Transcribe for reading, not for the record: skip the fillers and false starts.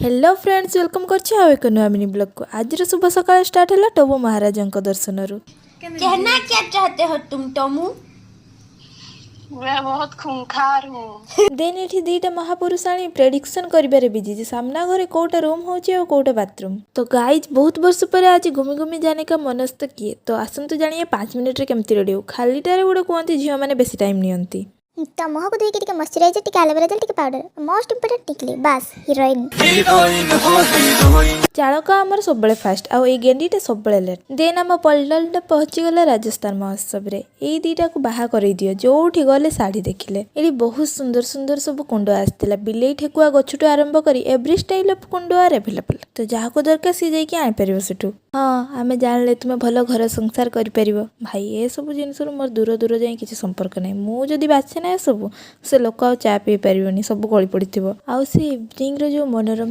Hello friends, welcome କରୁଛି ଆଉ ଏକ ନୂଆ ମିନି ବ୍ଲଗ୍କୁ। ଆଜିର ଶୁଭ ସକାଳ ଷ୍ଟାର୍ଟ ହେଲା ଟବୁ ମହାରାଜଙ୍କ ଦର୍ଶନରୁ। कहना क्या चाहते हो तुम, टोमू? मैं बहुत खूंखार हूँ। ଦେନ୍ ଏଠି ଦୁଇଟା ମହାପୁରୁଷାଣୀ ପ୍ରେଡିକ୍ସନ୍ କରିବାରେ ବିଜି ଯେ ସାମ୍ନା ଘରେ କୋଉଟା ରୁମ୍ ହେଉଛି ଆଉ କୋଉଟା ବାଥରୁମ୍। ତ ଗାଇଜ୍, ବହୁତ ବର୍ଷ ପରେ ଆଜି घूमी घूमी जाने का ମନସ୍ଥ କିଏ? ତ ଆସନ୍ତୁ ଜାଣିବେ 5 ମିନିଟ୍ରେ କେମିତି ରେଡ଼ି ହଉ। ଖାଲିଟାରେ ଗୋଟେ କୁହନ୍ତି, ଝିଅମାନେ ବେଶୀ ଟାଇମ୍ ନିଅନ୍ତି। ତ ମୁହଁକୁ ଧୋଇକି ଟିକେ ମଶ୍ଚରାଇଜର, ଟିକେ ଆଲୋଭେରା ଜେଲ୍, ଟିକେ ପାଉଡର, ମୋଷ୍ଟ ଇମ୍ପୋର୍ଟାଣ୍ଟ ଟିକଲି, ବାସ୍, ହିରୋଇନ୍। ଚାଳକ ଆମର ସବୁବେଳେ ଫାଷ୍ଟ ଆଉ ଏଇ ଗେଣ୍ଡିଟା ସବୁବେଳେ ଲେଟ୍। ଦେନ୍ ଆମ ପଲଟନଟା ପହଞ୍ଚିଗଲା ରାଜସ୍ଥାନ ମହୋତ୍ସବରେ। ଏଇ ଦୁଇଟାକୁ ବାହା କରେଇ ଦିଅ, ଯୋଉଠି ଗଲେ ଶାଢ଼ୀ ଦେଖିଲେ। ଏଠି ବହୁତ ସୁନ୍ଦର ସୁନ୍ଦର ସବୁ କୁଣ୍ଡ ଆସିଥିଲା। ବିଲେଇ ଠେକୁଆ ଗଛଠୁ ଆରମ୍ଭ କରି ଏଭ୍ରି ଷ୍ଟାଇଲ୍ ଅଫ୍ କୁଣ୍ଡ ଆର୍ ଆଭେଲେବଲ୍। ତ ଯାହାକୁ ଦରକାର, ସିଏ ଯାଇକି ଆଣିପାରିବ ସେଠୁ। ହଁ, ଆମେ ଜାଣିଲେ ତୁମେ ଭଲ ଘର ସଂସାର କରିପାରିବ। ଭାଇ, ଏସବୁ ଜିନିଷରୁ ମୋର ଦୂର ଦୂର ଯାଇ କିଛି ସମ୍ପର୍କ ନାହିଁ। ମୁଁ ଯଦି ବାଛେ ନା ଏସବୁ, ସେ ଲୋକ ଆଉ ଚା ପିଇ ପାରିବନି, ସବୁ ଗଳି ପଡ଼ିଥିବ। ଆଉ ସେ ଇଭିନିଂର ଯେଉଁ ମନୋରମା